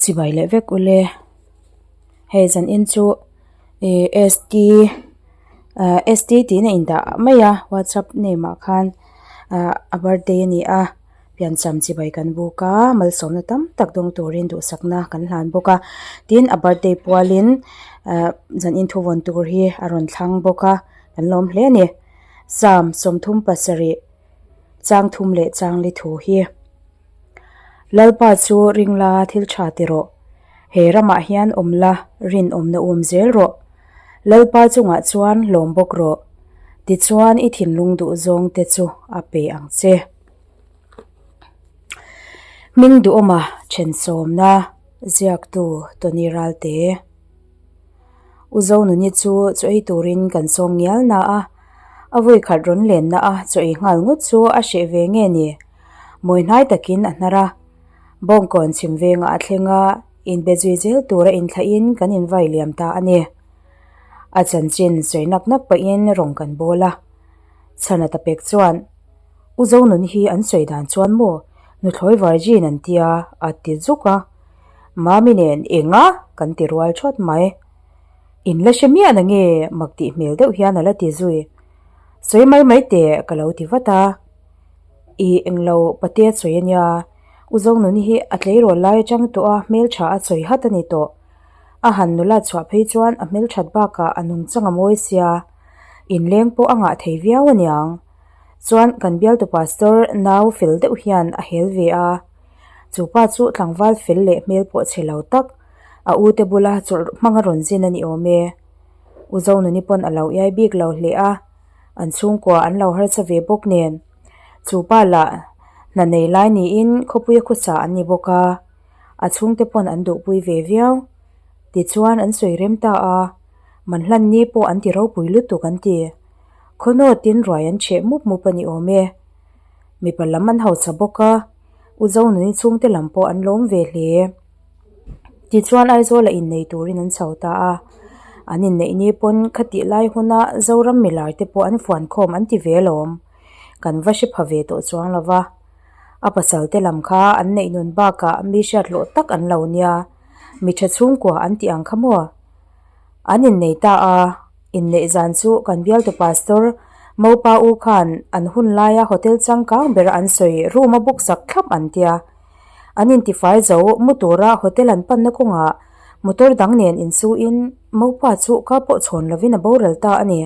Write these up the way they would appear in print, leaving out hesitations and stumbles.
Chibai leh vek ule. Hei zan in chu ih st ah st tiin a indah mai a whatsapp name ah khan ah a birthday a ni a piancham chibai kan buk a malsawmna tam tak dawng turin duhsakna kan hlan bawk a tin a birthday pualin ah zan in thuvawn tur hi a rawn thlang bawk a kan lawm hle a ni psalm 37 chang thum leh chang li thu hi. Lalpa chu ring la thil tha ti rawh. He ramah hian awm la rinawmna um zel rawh. Lalpa chungah chuan hlawm bawk rawh. Tichuan i thinlung duh zawng te chu a pe ang che. Hming duhawma thensawmna ziaktu Tony Ralte. U Zonuni chu chaw ei turin kan sawm ngial na a, a vawi khat rawn lenna a chaw ei nghal ngawt chu a hreh ve nge ni? Mawi hnai takin a hnar a, Bawngkawn chhim vengah a thleng a, inbe zui zel tura inthlahin kan invai liam ta a ni. A chanchin sawi nak nak pahin rawng kan bawl a, Chhana ta pek chuan, U Zonun hi an sawi dan chuan maw nuthlawi virgin an tia a ti zuk a. Mami nen enga kan ti rual thawt mai. In la hre miah na nge mak tih hmel deuh hian a la ti zui. Sawi mai mai teh ka lo ti vat a. I englo patea sawi a nia, U Zonuni hi a tleirawl lai atang tawh a hmeltha a sawi hat a ni tawh. A han nula chhuah phei chuan a hmelthat bakah a nungchang a mawi sia, inleng pawh a ngah thei viau a niang. Chuan kan bialtu pastor nau fel deuh hian a hel ve a. Chu pa chu tlangval fel leh hmel pawh chhe lo tak, a u te bula chawlh hmanga rawn zin a ni awm e. U Zonuni pawn a lo iai bik lo hle a, an chhungkua an lo harsa ve bawk nen. Chu pa lah hna nei lai niin khawpuia khawsa an ni bawk a, a chhungte pawn an duhpui ve viau. Tichuan an sawi rem ta a, man hlan ni pawh an ti ropui lutuk an ti. Khawnawtin ruai an chheh mup mup a ni awm e. Mipa lam an hausa bawk a, U Zonuni chhungte lam pawh an lawm ve hle. Tichuan Aizawl a innei turin an chho ta a, an inneih ni pawn khatih lai huna Zoram milar te pawh an fuan khawm an ti ve alawm. Kan va hre pha ve tawh chuang lo va. A pasal te lam kha an neih nun bakah mi hriat hlawh tak an lo nia, mi tha chhungkua an tih ang kha maw? An innei ta a, inneih zan chu kan bialtu pastor Mopa u khan an hun laia hotel changkang bera an sawi room a book sak thlap an tia. An intifai zo mu tura hotel an panna kawngah motor dang nen insuin Mopa chu ka pawh chhawn lovin a boral ta a ni.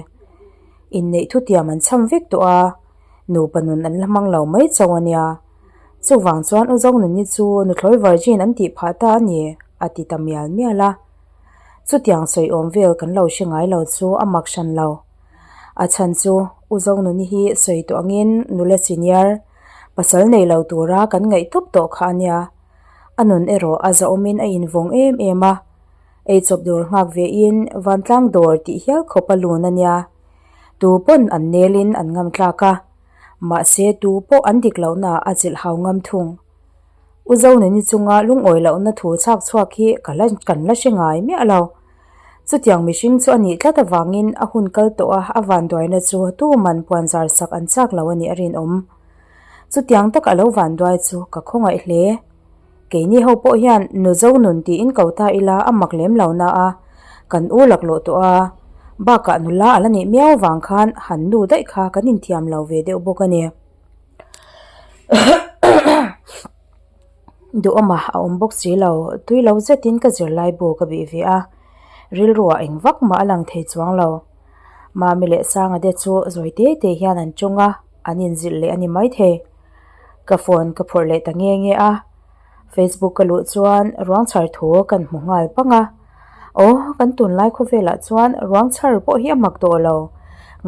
Inneih thutiam an chham vek tawh a, nupa nun an la hmang lo mai chauh a nia. Chuvang chuan U Zonuni chu nuthlawi virgin an tih phah ta a ni, a ti ta mial mial a. Chutiang sawi awm vel kan lo hre ngai lo chu a mak hran lo. A chhan chu U Zonuni hi sawi tawh angin nula senior, pasal nei lo tura kan ngaih tawp tawh kha a nia. A nun erawh a zahawmin a invawng em em a, eichawp dawr nghak vein vantlang dawr tih hial khawp a lun a nia. Tu pawn an nelin an ngam tlak a, mahse tu pawh an dik lohnaah a chilh hau ngam thung. U Zonuni chunga lungawi lohna thu chhak chhuak hi ka la kan la hre ngai miah lo. Chutiang mihring chu a nih tlat avangin a hun kal tawh a, a vanduaina chu tuman puanzar sak an chak lo a nih a rinawm. Chutiang tak a lo vanduai chu ka khawngaih hle. Keini ho pawh hian nu Zonun tiin ko ta ila a mak lem lo na a, kan u laklawh tawh a, bakah nula a la nih miau avang khan han nu daih kha kan inthiam lo ve deuh bawk a ni. Duhawma a awm bawk si lo, tui lo zetin ka zirlai bu ka bih ve a, rilruah eng vak mah a lang thei chuang lo. Mami leh Sanga te chu zawi te te hian an tawng a, an inzilh leh a ni maithei. Ka phone ka phawrh leh ta nge nge a. Facebook ka luh chuan ruang chhar thu kan hmu nghal pang a, aw kan tunlai khawvelah chuan ruang chhar pawh hi a mak tawh lo,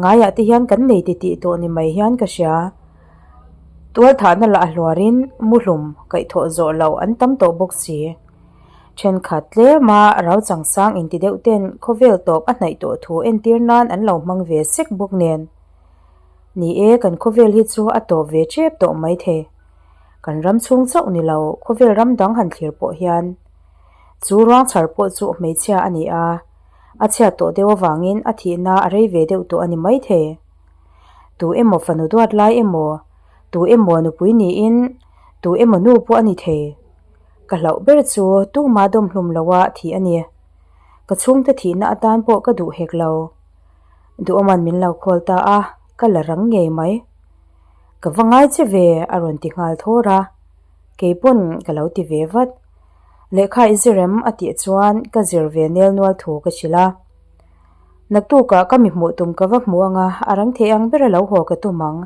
ngaiah te hian kan nei titih tawh ni mai hian ka hria. Tualthahna lah hluarin muhlum kaihthawh zawh loh an tam tawh bawk si. Thenkhat tlema rau changsang inti deuh ten khawvel tawp a hnaih tawh thu entir nan an lo hmang ve sek bawk nen. Ni e, kan khawvel hi chu a tawp ve tep tawh maithei. Kan ram chhung chauh ni lo, khawvel ram dang han thlir pawh hian chu ruang chhar pawh chu hmeichhia a ni a, a chhiat tawh deuh avangin a thihna a rei ve deuh tawh a ni maithei. Tu emaw fanu duat lai emaw, tu emaw nupui niin, tu emaw nu pawh a ni thei. Ka hlauh ber chu tuma dawm hlum loa thih a ni. Ka chhungte thihna atan pawh ka duh hek lo. Duhawman min lo call ta a, ka la rang ngei mai. Ka va ngai che ve a rawn ti nghal thawr a, kei pawn ka lo ti ve vat. Lehkha i zir em a tih chuan ka zir ve nel nual thu ka hrilh a. Naktukah ka mi hmuh tum ka va hmu ang a, a rang thei ang ber a lo haw ka tum ang.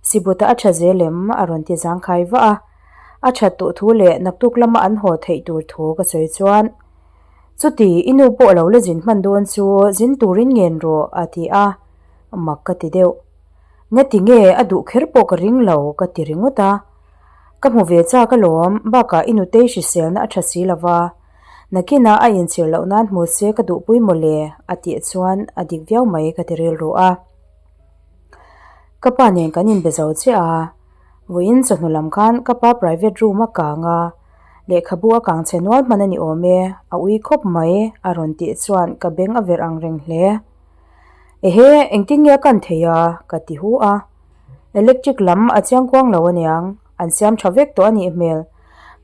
Sibuta a tha zel em? a rawn ti zangkhai vah a. A that tawh thu leh naktuk lama an haw theih tur thu ka sawi chuan, Chuti, i nu pawh lo la zin hman dawn chu zin turin ngen rawh, a ti a. Mak ka ti deuh. Ngati nge a duh kher pawh ka ring lo, ka ti ringawt a. Ka hmu ve chak alawm, bakah i nutei hriselna a tha si lova. Nakinah a inchhir loh nan hmu se ka duhpui mawle, a tih chuan a dik viau mai ka ti rilru a. Ka pa nen kan inbe zo chiah a, vawiin chawhnu lam khan ka pa private room a kang a, lehkhabu a kang chhe nual hman a ni awm e, a ui khawp mai, a rawn tih chuan ka beng a verh ang reng hle. Ehe, engtin nge a kan thei a? ka ti hu a. Electric lam a chiangkuang lo aniang, an siam tha vek tawh a nih hmel.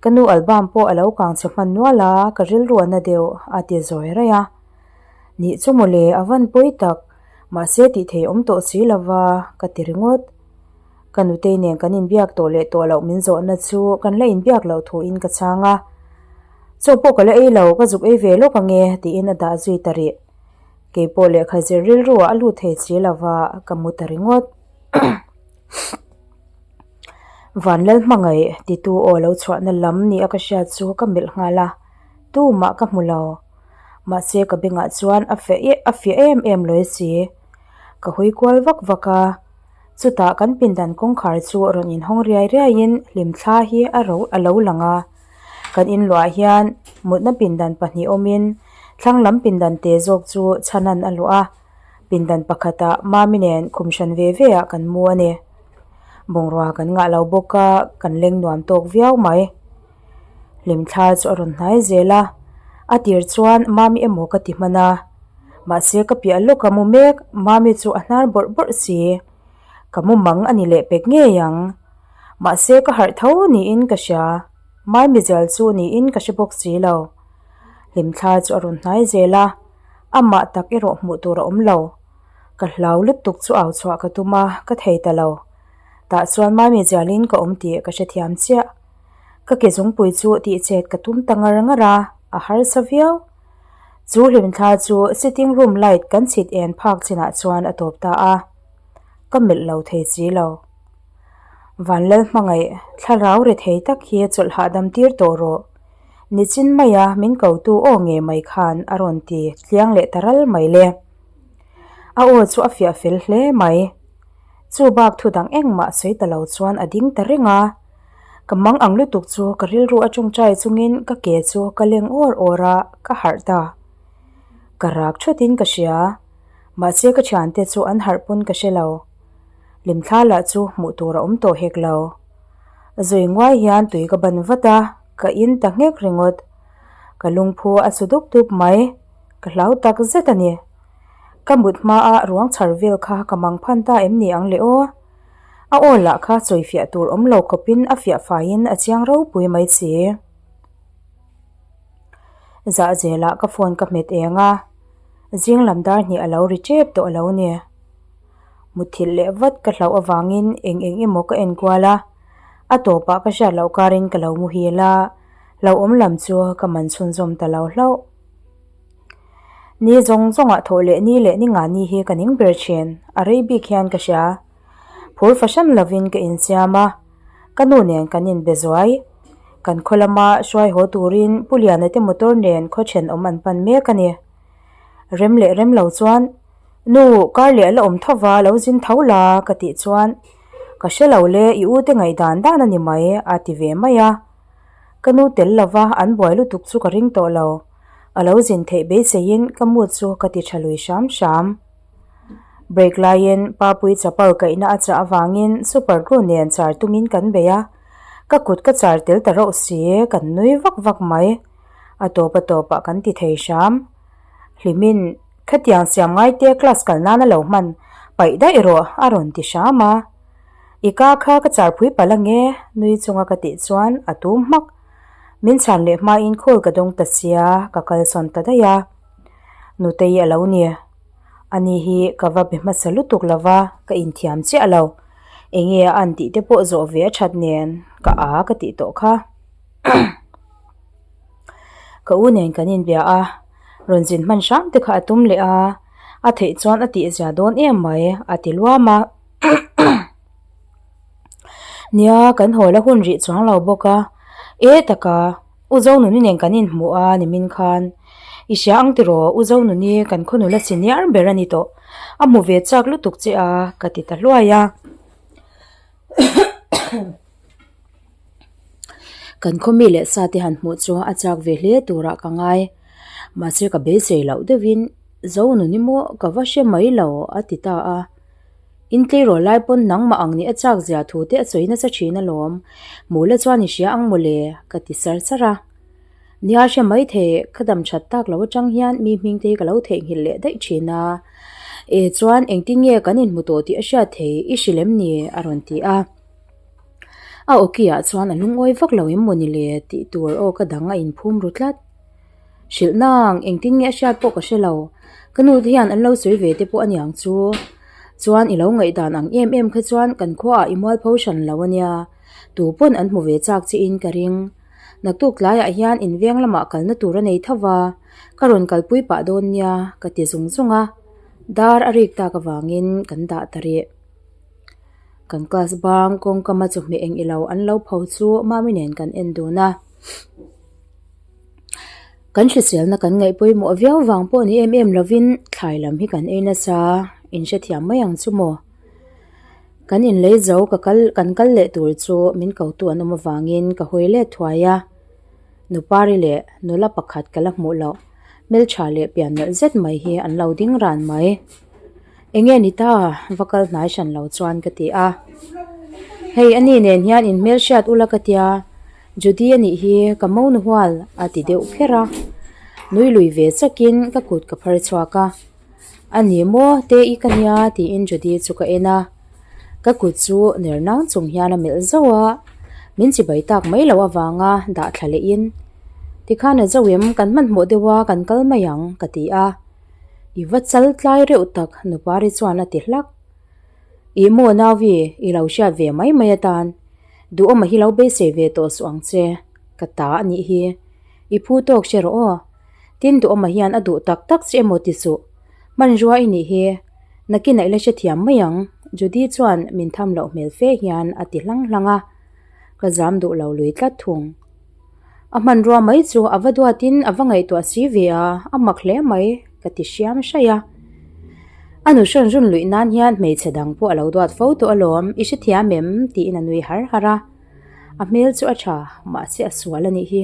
Ka nu album pawh a lo kang chhe hman nual a, ka rilru a na deuh, a ti zawi raih a. Nih chu mawle, a van pawi tak, mahse tih thei awm tawh si lo va, ka ti ringawt. Ka nutei nen kan inbiak tawh leh tawh loh min zawhna chu kan la inbiak loh thuin ka chhang a. Chaw pawh ka la ei lo, ka zuk ei ve lawk ange, tiin a dah zui ta rih. Kei pawh lehkha zir rilruah a lut thei si lo va, ka mu ta ringawt. Vanlal hmangaih titu aw lo chhuahna lam ni a ka hriat chu ka melh nghal a, tumah ka hmu lo. Mahse ka bengah chuan a fiah a fiah em em lawi si. Ka hawi kual vak vak a, chutah kan pindan kawngkhar chu rawn inhawng riai riaiin hlimthla hi a ro a lo lang a. Kan inluah hian mutna pindan pahnih awmin thlang lam pindan te zawk chu chhanan a luah a. Pindan pakhatah Mami nen khum hran ve ve ah kan mu a ni. Bungrua kan ngah lo bawk a, kan leng nuam tawk viau mai. Hlimthla chu a rawn hnai zel a, a tir chuan Mami emaw ka ti hman a. Mahse ka piah lawk a mu mek, Mami chu a hnar bawrh bawrh si. Ka mu mang a ni leh pek ngei ang. Mahse ka harh tho niin ka hria, Mami zal chu niin ka hre bawk si lo. Hlimthla chu a rawn hnai zel a. Amah tak erawh hmuh tur a awm lo. Ka hlau lutuk chu au chhuah ka tum a, ka thei ta lo. Tah chuan Mami zialin ka awm tih ka hrethiam chiah. Ka ke zungpui chu tihchet ka tum ta ngar ngar a, a harsa viau. Chu hlimthla chu sitting room light kan chhit en phak chinah chuan a tawp ta a. Ka melh lo thei si lo. Vanlal hmangaih thlarau re thei tak hi chawlh hahdam tir tawh rawh. Nichin maia min kotu aw nge mai khan a rawn ti tliang leh ta ral mai le. A aw chu a fiah fel hle mai. Chu bak thu dang engmah sawi ta lo chuan a ding ta reng a. Ka mang ang lutuk chu ka rilru a tawngtai chungin ka ke chu ka leng awr awr a, ka harh ta. Ka rak thutin ka hria. Mahse ka thiante chu an harh pawn ka hre lo. Hlimthla lah chu hmuh tur a awm tawh hek lo. Zui nguai hian tui ka ban vat a, ka in ta nghek ringawt. Ka lungphu a su dup dup mai, ka hlau tak zet a ni. Ka mut hmaa ruang chhar vel kha ka mang phan ta em ni ang le aw? A aw lah kha sawi fiah tur awm lo khawpin a fiah faiin a chiang ropui mai si. Zah zelah ka phone ka hmet eng a, zing lam dar hnih a lo ri tep tawh a lo ni. Mutthilh leh vat ka hlauh avangin eng eng emaw ka en kual a, a tawpah ka hriat loh karin ka lo muhil a, hlauhawm lam chu ka man chhunzawm ta lo hlauh. Ni zawng zawngah thawh leh ni leh ni nga ni hi ka ning ber thin, a rei bik hian ka hria. Phur fahran lovin ka insiam a, ka nu nen kan inbe zuai. Kan khaw lama hruai haw turin Pu Liana te motor nen khaw thenawm an pan mek a ni. Rem leh rem lo chuan Nu, kar leh a la awm tho va, lo zin tho la, ka tih chuan, Ka hre lo le, i u te ngaihdan dan a ni mai, a ti ve mai a. Ka nu tel lova an buai lutuk chu ka ring tawh lo. A lo zin theih beiseiin ka mood chu ka ti tha lui hram hram. Break laiin Papui chapal kaihna a chah avangin super glue nen char tumin kan bei a, ka kut ka char tel ta rauh si, kan nui vak vak mai. A tawp a tawpah kan ti thei hram. Hlimin. Khatiang siam ngaite class kal nan a lo hman paih daih rawh a rawn ti hram a. I ka kha ka char phui palh ange nui chunga ka tih chuan a tum hmak. Min chhan leh hmain call ka dawng ta sia, ka kalsawn ta daih a. Nutei a lo ni. Ani hi ka va be hmasa lutuk lo va, ka inthiam chiah lo. Enge a an tih te pawh zawh ve a that nen ka a ka tih tawh kha. Ka u nen kan inbia a, rawn zin hman hram te kha a tum leh a, a theih chuan a tihzia dawn em mai a ti luam a. Nia, kan haw la hun rih chuang lo bawk a, e taka U Zonuni nen kan inhmuh a nimin khan i hria ang tiraw U Zonuni kan khaw nula senior ber a ni tawh, a hmu ve chak lutuk che a ka ti ta hluai a. Kan khaw mi leh sa te han hmuh chu a chak ve hle turah ka ngai, mahse ka beisei loh deuhin Zonuni maw ka va hre mai lo a ti ta a. In tleirawl lai pawn nangmah ang nih a chak zia thu te a sawi nasa thin alawm, hmuh la chuan i hria ang mawle ka ti sar sar a. Nia hre mai thei, ka dam that tak lo atang hian mi hming te hi ka lo theihnghilh leh daih thin a. E chuan engtin nge kan inhmu tawh tih a hriat thei, i hrilh em ni? a rawn ti a. A awki ah chuan a lungawi vak lo em mawni le tih tur aw ka dang a inphum ru tlat. Hrilh nang, engtin nge a hriat pawh ka hre lo. Ka nu te hian an lo sawi ve te pawh a niang chu. Chuan i lo ngaihdan ang em em kha chuan kan khuaah i mualpho hran lo a nia. Tu pawn an hmu ve chak che in ka ring. Naktuk tlaiah hian in veng lamah kalna tur a nei tho va, ka rawn kalpui pah dawn nia ka ti zung zung a. Dar a rik tak avangin kan dah ta rih. Kan class bang kawngkama chawhmeh eng ilo an lo pho chu Mami nen kan en dun a. Kan hriselna kan ngaih pawimawh viau vang pawh ni em em lovin thlai lam hi kan ei nasa in hrethiam mai ang chu maw. Kan inlei zo ka kal kan kal leh tur chu min ko tu an awm avangin ka hawi let thuai a. Nupari leh nula pakhat ka la hmuh loh hmeltha leh pian nawlh zet mai hi an lo ding ran mai. Enge ni ta va kal hnai hran lo chuan ka ti a. Hei ani nen hian in hmelhriat ula ka tia. Judy a nih hi ka mo nu hual a ti deuh kher a, nui lui ve chakin ka kut ka phar chhuak a, A ni maw te i ka nia tiin Judy chu ka en a, ka kut chu ner nang chung hian a melh zauh a, min chibai tak mai loh avanga dah thla leh in tikhan a zauh em kan hmanhmawh deuh a kan kal mai ang ka ti a, i va chal tlai reuh tak Nupari chuan a ti hlak. Ih maw Nauvi i lo hriat ve mai mai atan. Duhawma hi lo beisei ve tawh suh ang che, ka ta a nih hi. I phu tawk hre rawh aw. Tin Duhawma hian a duh tak tak che emaw ti suh. Hmanrua i nih hi. Nakinah i la hrethiam mai ang, Judy chuan min tham loh hmel fe hian a ti hlang hlang a. Ka zam duh lo lui tlat thung. A hmanrua mai chu a va duatin a va ngaihtuah si ve a, a mak hle mai, ka ti hriam hraih a. A nu hrawn run luih nan hian hmeichhe dang pawh a lo duat fo tawh alawm, i hrethiam em? tiin a nui har har a. A hmel chu a tha, mahse a sual a nih hi.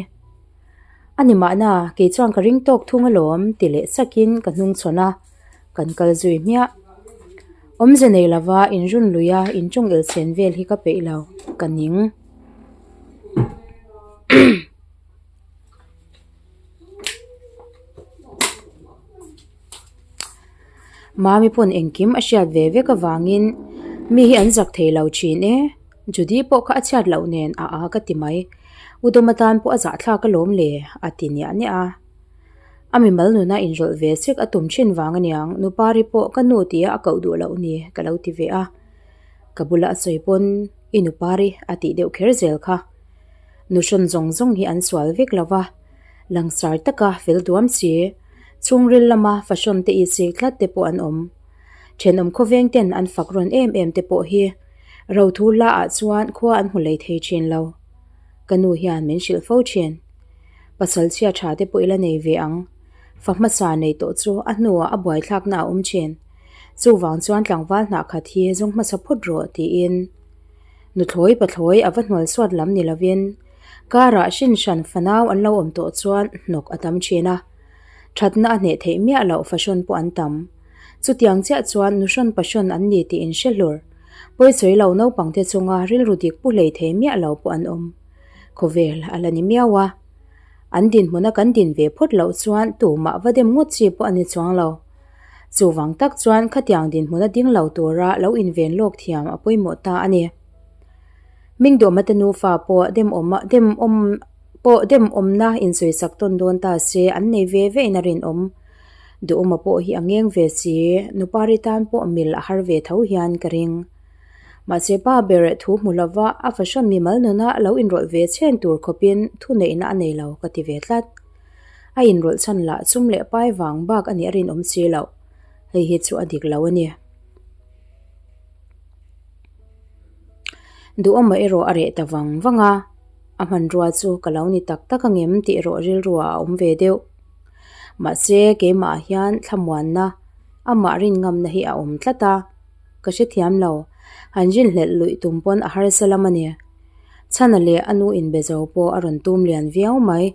A ni mahna, kei chuan ka ring tawk thung alawm, ti leh sakin ka hnung chhawn a, kan kal zui hmiah. Awmze nei lova inrun luih a inṭawng elchhen vel hi ka peih lo, ka ning. Mami pawn engkim a hriat ve vek avangin mi hi an zak thei lo thin e, Judy pawh kha a chhiat loh nen a a ka ti mai, U Dawma tan pawh a zahthlak alawm le a ti niah niah a. A mimal nuna inrawlh ve sek a tum thin vang aniang Nupari pawh ka nu tia a koh duh loh ni ka lo ti ve a. Ka bula a sawi pawn i nupari a tih deuh kher zel kha. Nuhrawn zawng zawng hi an sual vek lo va, langsar taka fel duam si, chhungril lama fahrawn te isik tlat te pawh an awm. Thenawm khawveng ten an fak rawn em em te pawh hi rothu hla ah chuan khua an hmu lei thei thin lo. Ka nu hian min hrilh fo thin. Pasal chhia tha te pawh i la nei ve ang. Fa hmasa nei tawh chu a hnuah a buaithlakna a awm thin. Chuvang chuan tlangval hnah khat hi zawng hmasa phawt rawh tiin nuthlawi pathlawi a va hnual suat lam ni lovin karah hrin hran fanau an lo awm tawh chuan hnawk a tam thin a, thatna a hneh theih miah loh fahrawn pawh an tam. Chutiang chiah chuan nuhrawn pahrawn an ni tih inhre hlur. Pawisawi lo naupangte chunga rilru dik pu hlei thei miah lo pawh an awm. Khawvel a la ni miau a. An dinhmuna kan din ve phawt loh chuan tumah va dem ngawt chi pawh a ni chuang lo. Chuvang tak chuan khatiang dinhmuna ding lo tura lo inven lawk thiam a pawimawh ta a ni. Mingdawmate nufa pawh demawm demawm. Pawh dem awmna insawisak tawn dawn ta se an nei ve ve in a rinawm. Duhawma pawh hi a ngeng ve si, nupari tan pawh mil a har ve tho hian ka ring. Mahse pa ber thu hmu lova a fahrawn mimal nuna lo inrawlh ve chhen tur khawpin thuneihna a nei lo ka ti ve tlat. A inrawlh chhan lah chum leh pai vang bak a nih a rinawm si loh. Hei hi chu a dik lo a ni. Duhawma erawh a reh ta vang vang a, a hmanrua chu ka lo ni tak tak angem tih erawh rilruah a awm ve deuh. Mahse keimah hian thlamuanna amah rinngamna hi a awm tlat a, ka hrethiam lo. Han rinhlelh luih tum pawn a harsa lam a ni. Chhana leh a nu inbe zo pawh a rawn tum lian viau mai.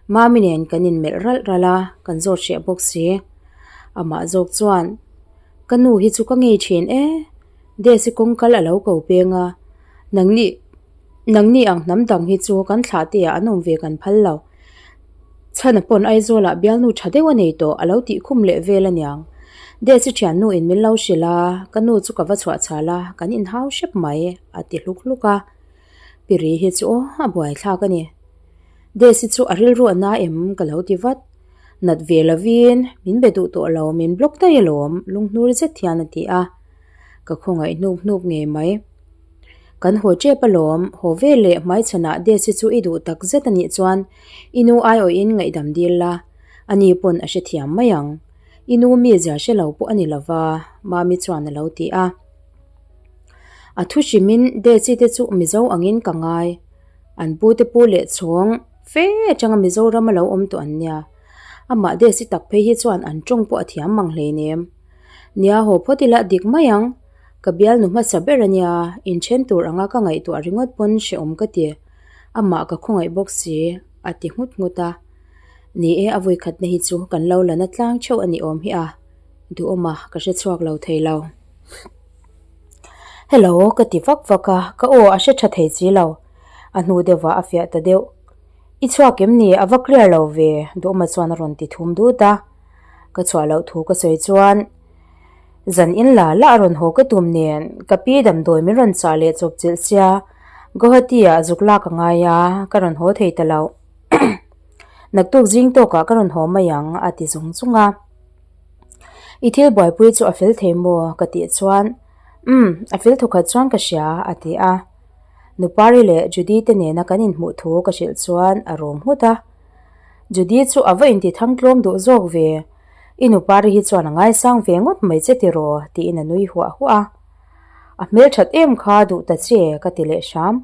Mami nen kan inmelh ralh ralh a, kan zawt hreh bawk si. Amah zawk chuan. Ka nu hi chu ka ngei thin e, Desi kawng kal a lo ko peng a, nangni nangni ang hnam dang hi chu kan thlah te ah an awm ve kan phal lo. Chhana pawn Aizawl ah bialnu tha deuh a nei tawh a lo tih khum leh vel aniang. Desi thiannu in min lo hrilh a, ka nu chu ka va chhuah chhal a, kan inhau hrep mai a ti hluk hluk a. Piri hi chu aw a buaithlak a ni. Desi chu a rilru a na em ka lo ti vat. Nat ve lovin min be duh tawh lo min block daih alawm lunghnur zet hian a ti a. Ka khawngaih hnup hnup ngei mai. Kan haw tep alawm, haw ve leh hmaichhanah Desi chu i duh tak zet a nih chuan i nu aiawhin ngaihdam dil la, ani pawn a hrethiam mai ang. I nu mizia hre lo pawh a ni lova, Mami chuan a lo ti a. A thu hrimin Desi te chu Mizo angin ka ngai. An pute pu leh chhawng fe atanga Mizoram a lo awm tawh an nia. Amah Desi tak phei hi chuan an tawng pawh a thiam mang hleinem. Nia haw phawt ila dik mai ang. Ka bialnu hmasa ber a nia, inthen tur anga ka ngaihtuah ringawt pawn hrehawm ka ti. Amah ka khawngaih bawk si, a ti nghut nghut a. Ni e, a vawikhatna hi chu kan lo la na tlang theuh a ni awm hi a, duhawm a, ka hre chhuak lo thei lo. Hello, ka ti vak vak a, ka aw a hre tha thei si lo. A hnu deuhvah a fiah ta deuh. I chhuak em ni? A va clear lo ve, Duhawma chuan a rawn ti thum dut a. Ka chhuah loh thu ka sawi chuan zan in la la a rawn haw ka tum nen ka pi damdawi min rawn chah leh chawp chilh sia Guwahati ah zuk lak a ngai a, ka rawn haw thei ta lo. Naktuk zing tawkah ka rawn haw mai ang a ti zung zung a. I thil buaipui chu a fel thei maw? ka tih chuan Umm, a fel thawkhat chuan ka hria a ti a. Nupari leh Judy te nena kan inhmuh thu ka hrilh chuan a rawm nghut a. Judy chu a va inti thangtlawm duh zawk ve, I nupari hi chuan a ngaisang ve ngawt mai che tiraw? tiin a nui huah huah a. A hmelthat em kha duh ta che ka ti leh hram.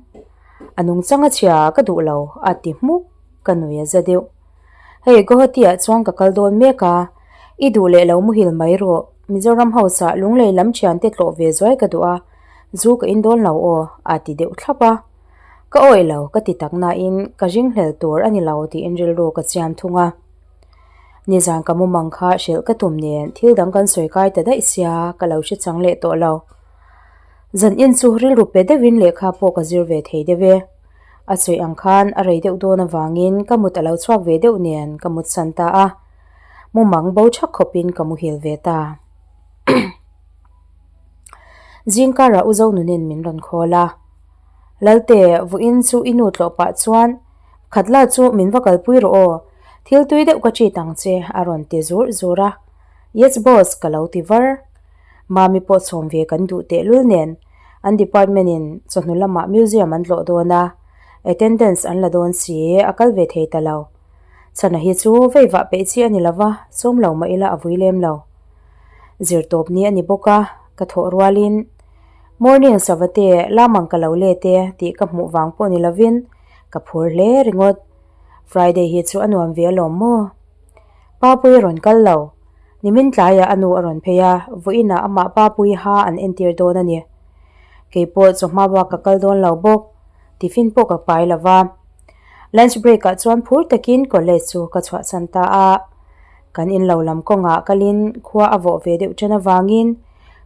A nungchang a chhia ka duh lo a ti hmuk, ka nui a za deuh. Hei Guwahati ah chuan ka kal dawn mek a, i duh leh lo muhil mai rawh, Mizoram House ah Lunglei lam thiante tlawh ve zuai ka duh a, zu ka in dawn lo aw a ti deuh thlap a. Ka awih lo ka ti tak nain ka ringhlel tur a ni lo tiin rilru ka chiam thung a. Nizan ka mumang kha hrilh ka tum nen thil dang kan sawi kai ta daih sia ka lo hre chang leh tawh lo. Zan in chu rilru pe deuhin lehkha pawh ka zir ve thei deuh e. A sawi ang khan a rei deuh dawn avangin ka mut a lo chhuak ve deuh nen ka mut san ta a. Mumang bo thak khawpin ka muhil ve ta. Zingkarah U Zonunin min rawn khawl a. Lalte, vawiin chu i nu tlawh pah chuan Khatla chu min va kalpui rawh aw, thil tui deuh ka treat ang che a rawn ti zur zur a. Yes boss ka lo ti var. Mami pawh chhawm ve kan duh tehlul nen an department in chawhnu lamah museum an tlawh dawn a, attendance an la dawn si a kal ve thei ta lo. Chhana hi chu vei vah peih chi a ni lova, sawm lo mah ila a vui lem lo. Zirtawp ni a ni bawk a, ka thawh rualin Morning Savate lamang ka lo let e tih ka hmuh vang pawh ni lovin ka phur hle ringawt. Friday hi chu a nuam ve alawm maw? Papui a rawn kal lo. Nimin tlaiah a nu a rawn phei a, vawiinah amah Papui ha an entir dawn a ni. Keipawh chawhma bak ka kal dawn lo bawk, tiffin pawh ka pai lo va. Lunch break ah chuan phur takin college chu ka chhuahsan ta a. Kan in lo lam kawngah kalin khua a vawh ve deuh ṭan avangin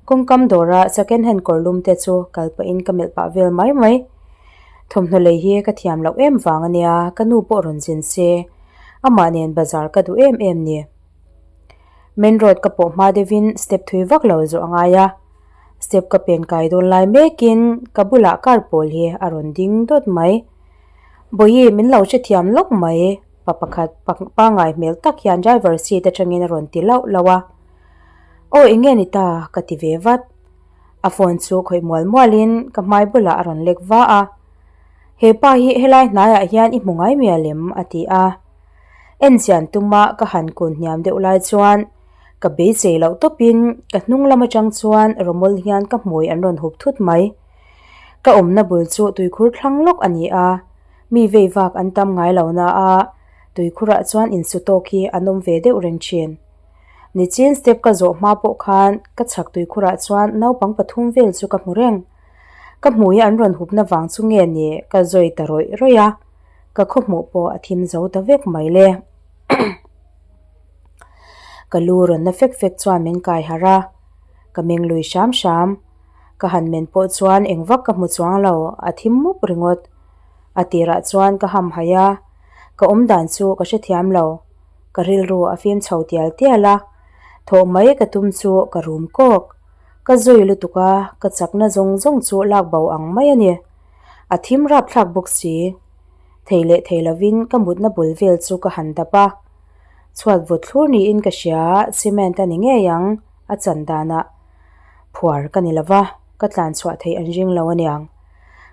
kawngkam dawra second hand kawr lum te chu kal pahin ka melh pah vel mai mai. Thawmhnaw lei hi ka thiam loh em vang a nia, ka nu pawh rawn zin se. Amah nen bazar ka duh em em ni. Main road ka pawh hma deuhin step thui vak lo zawh a ngai a, step ka pen kai dawn lai mekin ka bulah car pawl hi a rawn ding dawt mai. Bawihi, min lo hrethiam lawk mai, pa pakhat pangngai hmel tak hian driver seat atangin a rawn ti lauh lauh a. Aw eng nge ni ta? ka ti ve vat. A phone chu khawih mual mualin ka hmai bulah a rawn lek va a. He pa hi helai hnaiah hian i hmu ngai mial em? a ti a. Enchian tuma ka han kun hniam deuh lai chuan ka beisei loh tawpin ka hnung lam atang chuan rawmawl hian ka hmui an rawn hup thut mai. Ka awmna bul chu tuikhur thlang lawk a ni a, mi vei vak an tam ngai lo na a, tuikhurah chuan insu tawk hi an awm ve deuh reng thin. Nichin step ka zawh hma pawh khan ka chhak tuikhurah chuan naupang pathum vel chu ka hmu reng. Ka hmui an rawn hupna vang chu nge ni ka zawi ta rawih rawih a, ka khawhmuh pawh a thim zo ta vek mai le. Ka lu rawn na fek fek chuan min kai harh a, ka meng lui hram hram. Ka han men pawh chuan eng vak ka hmu chuang lo, a thim mup ringawt. A tirah chuan ka ham haih a, ka awm dan chu ka hrethiam lo. Ka rilru a fim chho tial tial a, thawh mai ka tum chu ka rum kawk. Ka zui lutuk a, ka chakna zawng zawng chu lak bo ang mai a ni. A thim rapthlak bawk si. Thei leh thei lovin ka mutna bul vel chu ka han dap a. Chhuat vut thlur niin ka hria, cement a ni ngei ang, a chan danah. Phuar ka ni lova, ka tlan chhuah theih an ring lo aniang.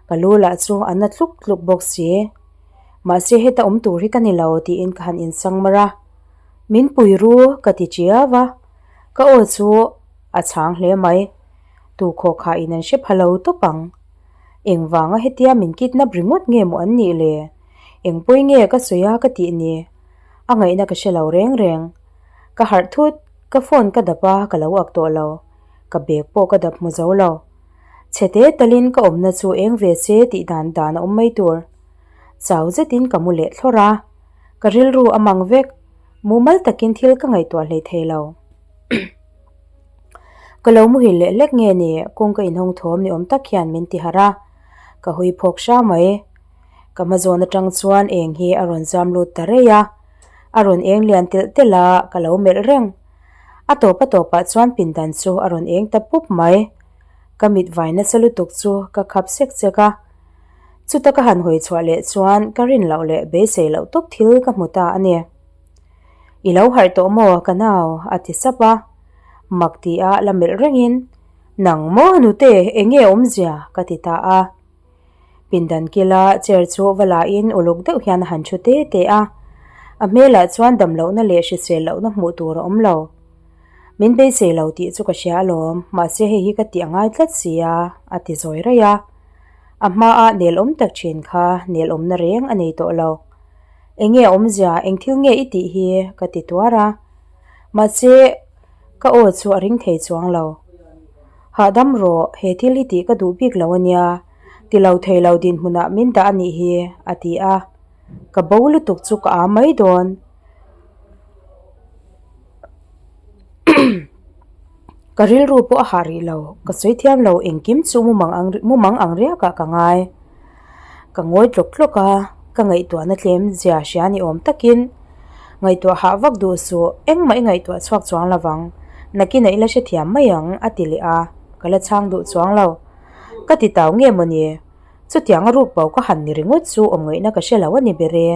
Ka lu lah chu a na tluk tluk bawk si. Mahse heta awm tur hi ka ni lo tiin ka han insang mar a. Min pui ru ka ti chiau a, ka aw chu a chhang hle mai. Tu khawkhah in an hre pha lo tawp ang. Engvanga hetia min kidnap ringawt nge maw an nih le? Engpawi nge ka sawi a ka tih ni? A ngaihna ka hre lo reng reng. Ka harh thut, ka phone ka dap a ka lo ak tawh lo. Ka bag pawh ka dap hmu zo lo. Chhe te talin ka awmna chu eng ve se tih dan dan a awm mai tur. Chau zetin ka mu leh thlawr a. Ka rilru a mang vek. Mumal takin thil ka ngaihtuah hlei thei lo. Ka lo muhil leh hlek nge ni kawng ka inhawng thawm ni awm tak hian min ti harh a. Ka hui phawk hra mai. Ka hma zawn atang chuan eng hi a rawn zam lut ta rei a. A rawn eng lian telh telh a, ka lo melh reng. A tawp a tawpah chuan pindan chu a rawn eng ta pup mai. Ka mit vai nasa lutuk chu ka khap sek sek a. Chuta ka han hawi chhuah leh chuan ka rin loh leh beisei loh tawp thil ka hmu ta a ni. I lo harh tawh maw ka nau? a ti sap a. Mak ti a la melh rengin, Nang maw nute eng nge awmzia? ka ti ta a. Pindan kila chair chu va lahin uluk deuh hian a han thu te te a. A hmelah chuan dam lohna leh hrisel lohna hmuh tur a awm lo. Min beisei lo tih chu ka hria alawm, mahse hei hi ka tih a ngai tlat si a, a ti zawi raih a. A hmaa nel awm tak thin kha nel awmna reng a nei tawh lo. Eng nge awmzia, eng thil nge i tih hi? ka ti tuar a. Mahse, ka aw chu a ring thei chuang lo. Hahdam rawh, he thil hi tih ka duh bik lo a nia, ti lo thei lo dinhmunah min dah a nih hi, a ti a. Ka bo lutuk chu ka â mai dawn. Ka rilru pawh a hah rih lo, ka sawi thiam lo engkim chu mumang ang mumang ang riakah ka ngai. Ka ngawi tlawk tlawk a, ka ngaihtuahna tlem zia hria ni awm takin ngaihtuah hah vak duh suh, engmah i ngaihtuah chhuak chuang lo vang, nakinah i la hrethiam mai ang a ti leh a, ka la chhang duh chuang lo. Ka ti tau nge mawni? Chutiang a ruk bo ka han ni ringawt chu awm ngaihna ka hre lo a ni ber e.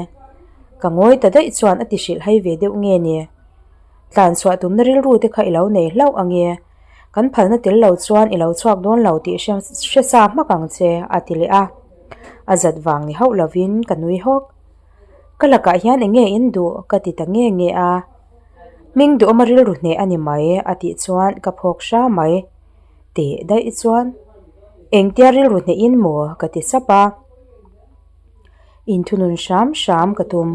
Ka ngawi ta daih chuan a ti hrilh hai ve deuh nge ni? Tlan chhuah tumna rilru te kha i lo nei hlauh ang e. Kan phalna tel lo chuan i lo chhuak dawn lo tih hre hre sa hmak ang che a ti leh a. A zat vang ni hauh lovin ka nui hawk. Ka lakah hian eng nge in duh ka ti ta nge nge a. Hming duhawma rilru hneh a ni mai a tih chuan ka phawk hra mai. Teh daih chuan engtia rilru hneh in maw ka ti sap a. Inthunun hram hram ka tum.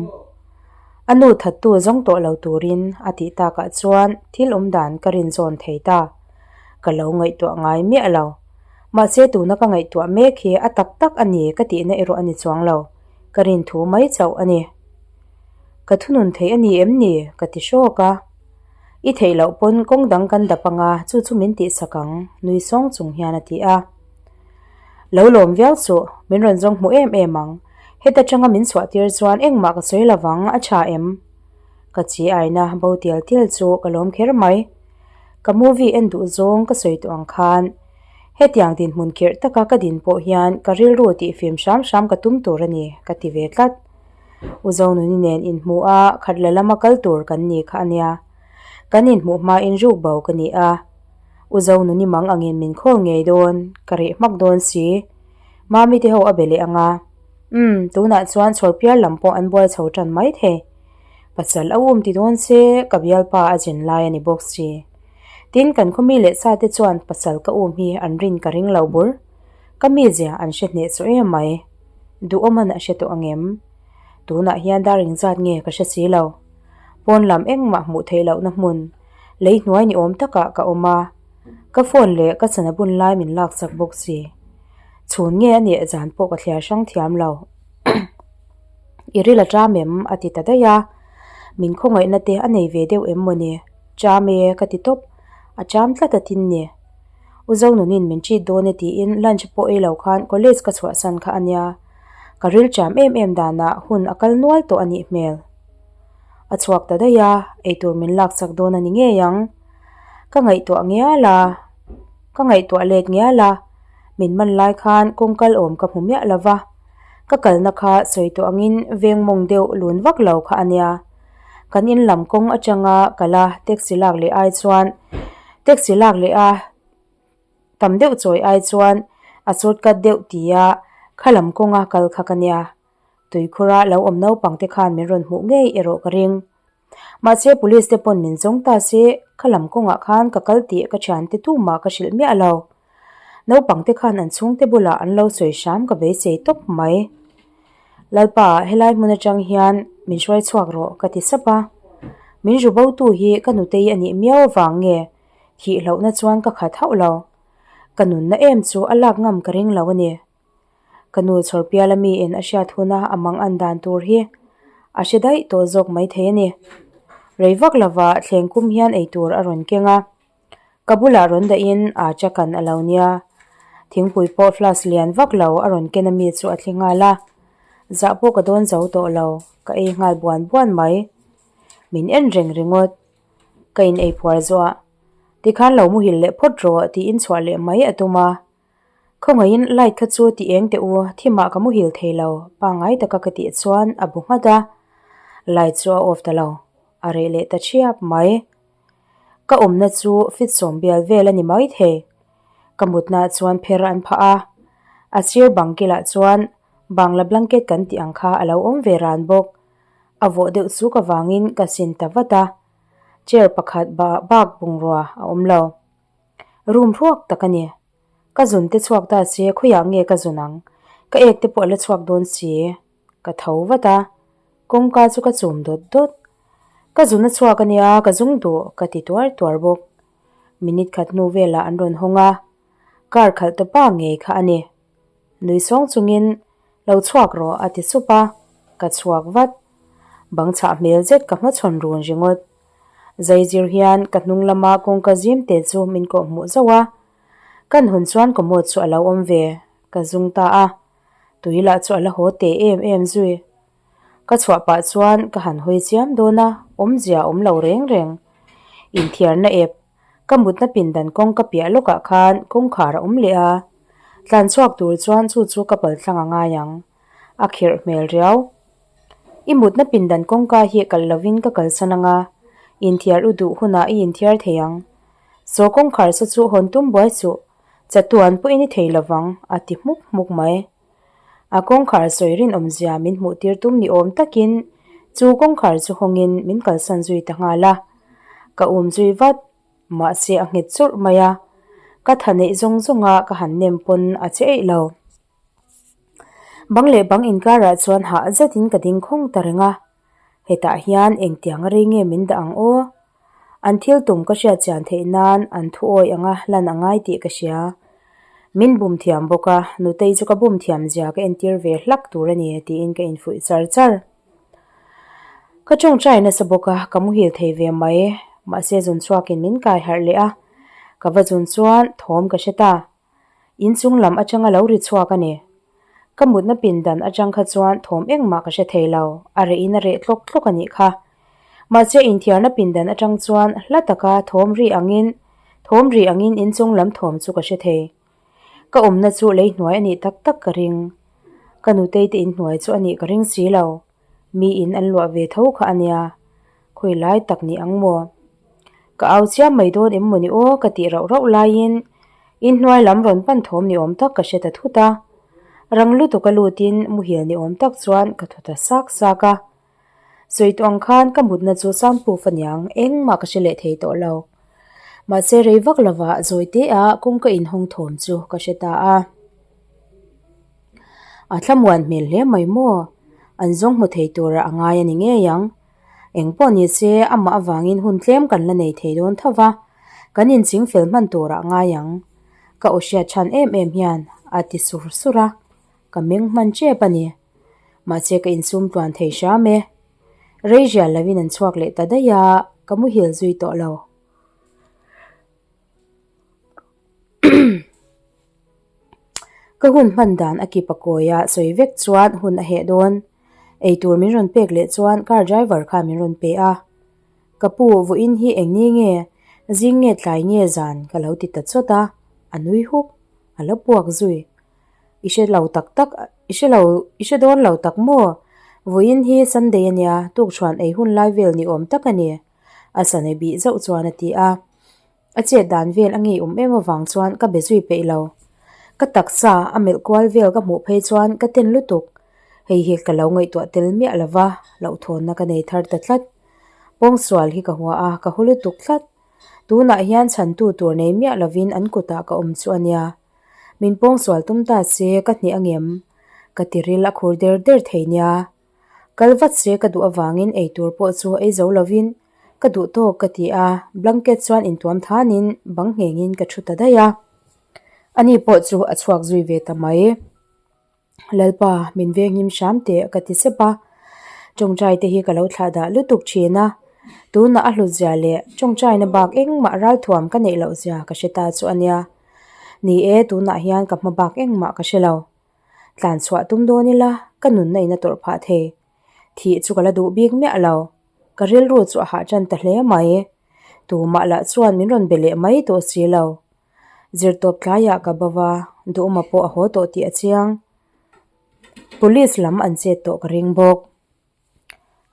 A nu thattu zawng tawh lo turin a tih takah chuan thil awm dan ka rin zawn thei ta. Ka lo ngaihtuah ngai miah lo. Mahse tuna ka ngaihtuah mek hi a tak tak a ni ka tihna erawh a ni chuang lo. Ka rin thu mai chauh a ni. Ka thunun thei a ni em ni? ka ti hrawk a. I theih loh pawn kawng dang kan dap anga chu chu min tihsak ang, nui sawng chung hian a ti a. Lo lawm viau suh, min rawn zawng hmu em em ang. Heta tanga min chhuah tir chuan engmah ka sawi lovang, a tha em? Ka chi aina bo tial tial chu ka lawm kher mai. Ka movie en duh zawng ka sawi tawh ang khan. Hetiang dinhmun khirh taka ka din pawh hian ka rilru tihfim hram hram ka tum tur a ni, ka ti ve tlat. U Zonuni nen inhmuh a, khat la lama kal tur kan ni kha a nia. Kan inhmuh hmain ruk bo ka ni a. U Zonuni mang angin min khawl ngei dawn, ka reh hmak dawn si. Mami te ho a be leh ang a. Umm, tunah chuan chhawr piar lam pawh an buai chho tan mai thei. Pasal a um ti dawn se, ka bialpa a zin lai a ni bawk si. Tin, kan khawmi leh sa te chuan pasal ka um hi an rin ka ring lo bur. Ka mizia an hre hneh chu em mai. Duhawman a hre tawh ang em? Tunah hian dar engzat nge ka hre si lo. Pawn lam engmah hmuh theih lohna hmun, lei hnuai ni awm takah ka awm a. Ka phone leh ka chana bun lai min laksak bawk si. Chhun nge a nih zan pawh ka thliar hrang thiam lo. I ril a ṭam em? a ti ta daih a. Min khawngaihna te a nei ve deuh em mawni? Ṭam e ka ti tawp. A ṭam tlat a tin ni. U Zonunin min treat dawn e tiin lunch pawh ei lo khan college ka chhuahsan kha a nia. Ka ril ṭam em em danah hun a kal nual tawh a nih hmel. A chhuak ta daih a, eitur min laksak dawn a ni ngei ang. Ka ngaihtuah ngial a, ka ngaihtuah let ngial a, min man lai khan kawng kal awm ka hmu miah lo va. Ka kalna kha sawi tawh angin veng mawng deuh lun vak lo kha a nia. Kan in lam kawng atanga kal a taxi lak leh ai chuan taxi lak leh a tam deuh chawi ai chuan a shortcut deuh tia kha lam kawnga kal kha ka nia. Tuikhura lo awm naupang te khan min rawn hmuh ngei erawh ka ring. Mahse police te pawn min zawng ta se kha lam kawngah khan ka kal tih ka thiante tumah ka hrilh miah lo. Naupang te khan an chhungte bulah an lo sawi hram ka beisei tawp mai. Lalpa helai hmun atang hian min hruai chhuak rawh ka ti sap a. Min ru bo tu hi ka nutei a nih miau avang nge thih hlauhna chuan ka khat hauh lo. Ka nunna em chu a lak ngam ka ring lo a ni. Ka nu chhawr piala miin a hriat huna a mang an dan tur hi a hre daih tawh zawk maithei a ni. Rei vak lova thleng kum hian eitur a rawn keng a. Ka bulah rawn dahin aa chakan a lo nia. Thingpui pawh flask lian vak lo a rawn ken ami chu a thli nghal a. Zah pawh ka dawn zo tawh lo, ka ei nghal buan buan mai. Min en reng ringawt. Ka in ei phuar zuah. Tikhan lo muhil leh phawt rawh tiin chhuah leh mai a tum a. Khawngaihin light kha chu ti eng teh u, thimah ka muhil thei lo, pangngai taka ka tih chuan a bu nghat a. Light chu a off ta lo, a reh leh ta thiap mai. Ka awmna chu fit sawm bial vel a ni mai thei. Ka mutnaah chuan pher an phah a, a sir bang kilah chuan bangla blanket kan tih ang kha a lo awm ve ran bawk. A vawh deuh suk avangin ka sin ta vat a, chair pakhat bak bungrua a awm lo. Room ruak tak a ni. Ka zun te chhuak ta se khawiah nge ka zun ang? Ka ek te pawh a la chhuak dawn si. Ka tho vat a, kawngka chu ka chum dawt dawt. Ka zun a chhuak a nia, ka zung duh ka ti tuar tuar bawk. Minute khat hnu velah an rawn hawng a, car khalh tawpa ngei kha a ni. Nui sawng chungin, Lo chhuak rawh a ti sup a, ka chhuak vat. Bang chhah hmel zet ka hmachhawn run ringawt. Zaizir hian ka hnung lama kawngka zim te chu min kawh hmuh zauh a, kan hun chuan commode chu a lo awm ve, ka zung ta a. Tui lah chu a la haw teh em em zui. Ka chhuah pah chuan ka han hawi chiam dawn a, awmzia a awm lo reng reng. Inthiarna ep, ka mutna pindan kawngka piah lawkah khan kawngkhar a awm leh a. Tlan chhuak tur chuan chu chu ka pal thlang a ngai ang. A khirh hmel riau. I mutna pindan kawngka hi kalh lovin ka kalsan ang a, inthiar u duh hunah i inthiar thei ang. Saw kawngkhar sa chu hawn tum buai suh. Chatuan pawhin i thei lovang, a ti hmuk hmuk mai. A kawngkhar sawi rinawmzia min hmuh tir tum ni awm takin chu kawngkhar chu hawngin min kalsan zui ta nghal a. Ka um zui vat, mahse a nghet churh mai a. Ka tha neih zawng zawnga ka han nem pawn a che eih lo. Bang leh bang inkarah chuan hah zetin ka ding khawng ta reng a. Hetah hian engtiang a rei nge min dah ang aw? An thil tum ka hriat chian theih nan an thu awi anga lan a ngai tih ka hria. Min bum thiam bawk a, nutei chu ka bum thiam zia ka entir ve hlak tur a ni tiin ka infuih char char. Ka tawngtai nasa bawk a, ka muhil thei ve mai. Mahse zun chhuakin min kai harh leh a, ka va zun chuan thawm ka hre ta. Inchung lam atanga lo ri chhuak a ni. Ka mutna pindan atang kha chuan thawm engmah ka hre thei lo, a reh in a reh tlawk tlawk a nih kha. Mahse inthiarna pindan atang chuan hla taka thawm ri angin thawm ri angin inchung lam thawm chu ka hre thei. Ka awmna chu lei hnuai a nih tak tak ka ring. Ka nutei te inhnuai chu a nih ka ring si lo. Mi in an luah ve tho kha a nia. Khawi lai tak ni ang maw? Ka au chiam mai dawn em mawni aw ka tih rauh rauh laiin inhnuai lam rawn pan thawm ni awm tak ka hre ta thut a. Rang lutuk a lutin muhil ni awm tak chuan ka thaw ta sak sak a. Sawi tawh ang khan ka mutna chu soundproof a niang engmah ka hre leh thei tawh lo. Mahse rei vak lovah zawi te a kawngka inhawng thawm chu ka hre ta a. A thlamuan hmel hle mai maw? An zawng hmu thei tura a ngai a ni ngei ang. Eng pawh ni se amah avangin hun tlem kan la nei thei dawn tho va, kan inching fel hman turah ngai ang. Ka aw hriat chhan em em hian a ti sur sur a, ka meng hman tep a ni. Mahse ka insum tluan thei hram e. Rei rial lovin an chhuak leh ta daih a, ka muhil zui tawh lo. Ka hun hman dan a kip a kawi a, sawi vek chuan hun a heh dawn. Eitur min rawn pek leh chuan car driver khan min rawn pe a. Ka pu, vawiin hi eng ni nge? Zing nge tlai nge zan? Ka lo ti ta chawt a, a nui huk. A la puak zui. I hre lo tak tak, i hre lo, i hre dawn lo tak maw? Vawiin hi Sunday a nia, tukṭhuan ei hun lai vel ni awm tak a ni, a sana bih zauh chuan a ti a. A chet dan vel a ngeiawm em avang chuan ka be zui peih lo. Ka taksa a melh kual vel ka hmuh phei chuan ka ten lutuk. Hei hi ka lo ngaihtuah tel miah lo va, hlauhthawnna ka nei thar ta tlat. Pawngsual hi ka hua a, ka haw lutuk tlat. Tunah hian chhantu tur nei miah lovin an kutah ka awm chu a nia. Min pawngsual tum ta se ka hneh angem? Ka tiril a khur der der thei nia. Kal vat se ka duh avangin eitur pawh chu ei zo lovin ka duh tawk ka ti a, blanket chuan intuam thanin bang nghengin ka thu ta daih a. Ani pawh chu a chhuak zui ve ta mai. Lalpa, min venghim hram teh ka ti sep a. Tawngtai te hi ka lo thlah dah lutuk thin a, tunah a hlut zia leh tawngtaina bak engmah ralthuam ka neih loh zia ka hre ta chu a nia. Ni e, tunah hian ka hma bak engmah ka hre lo. Tlan chhuah tum dawn ila ka nunna in a tawrh phah thei. Thih chu ka la duh bik miah lo. Ka rilru chu a hah tan ta hle mai. Tumah lah chuan min rawn be leh mai tawh si lo. Zirtawp tlaiah ka bo va, Duhawma pawh a haw tawh tih a chiang. Police lam an chet tawh ka ring bawk.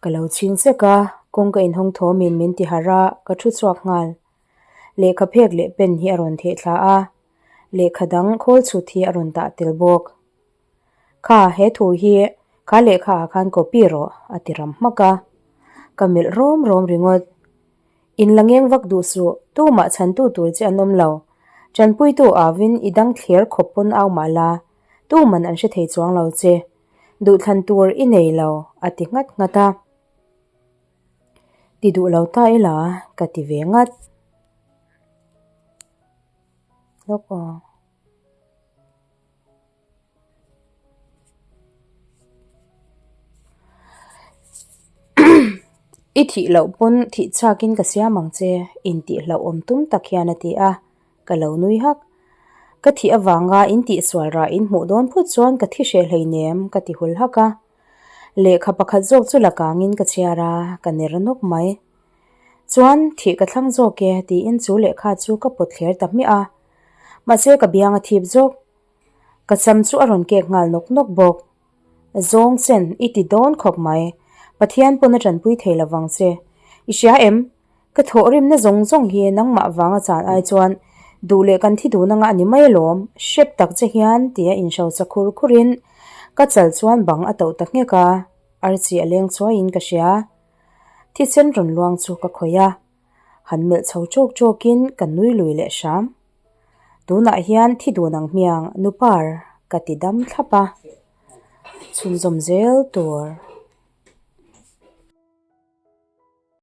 Ka lo chhing sek a, kawngka inhawng thawmin min ti harh a, ka thu chhuak nghal. Lehkha phek leh pen hi a rawn theh thla a, lehkha dang khawl chhut hi a rawn dah tel bawk. Kha, he thu hi kha lehkha ah khan copy rawh, a ti ram hmak a. Ka melh rawm rawm ringawt. In la ngeng vak duh suh, tumah chhantu tur che an awm lo. Tanpuitu avin i dang thler khawp pawn au mah la, tuman an hre thei chuang lo che. Duhthlan tur i nei lo, a ti nghat nghat a. Ti duh lo ta ila ka ti ve ngat. Lawk aw. I thih loh pawn thih chhakin ka siam ang che, intih hlauhawm tum tak hian a ti a, ka lo nui hak. Ka thih avanga intih sual rah in hmuh dawn phut chuan ka thi hreh hleinem ka ti hul hak a. Lehkha pakhat zawk chu la kangin ka chhiar a, ka ner nawk mai. Chuan thih ka thlang zawk e tiin chu lehkha chu ka pawt thler ta hmiah a. Mahse ka biang a thip zawk. Ka sam chu a rawn kek nghal nawk nawk bawk. Zawng sen i ti dawn khawp mai. Pathian pawn a tanpui thei lo vang che. I hria em? Ka thawhrimna zawng zawng hi nangmah vanga chan ai chuan duh leh kan thi dun anga a ni mai alawm, hrep tak che hian tia inhrosa khur khurin ka chal chuan bang a toh ta nghek a, archi a leng chuaiin ka hria. Thisen rawn luang chu ka khawih a, han melh chho chawk chawkin ka nui lui leh hram. Tunah hian thi dun ang hmiang nupar ka ti dam thlap a, chhunzawm zel tur.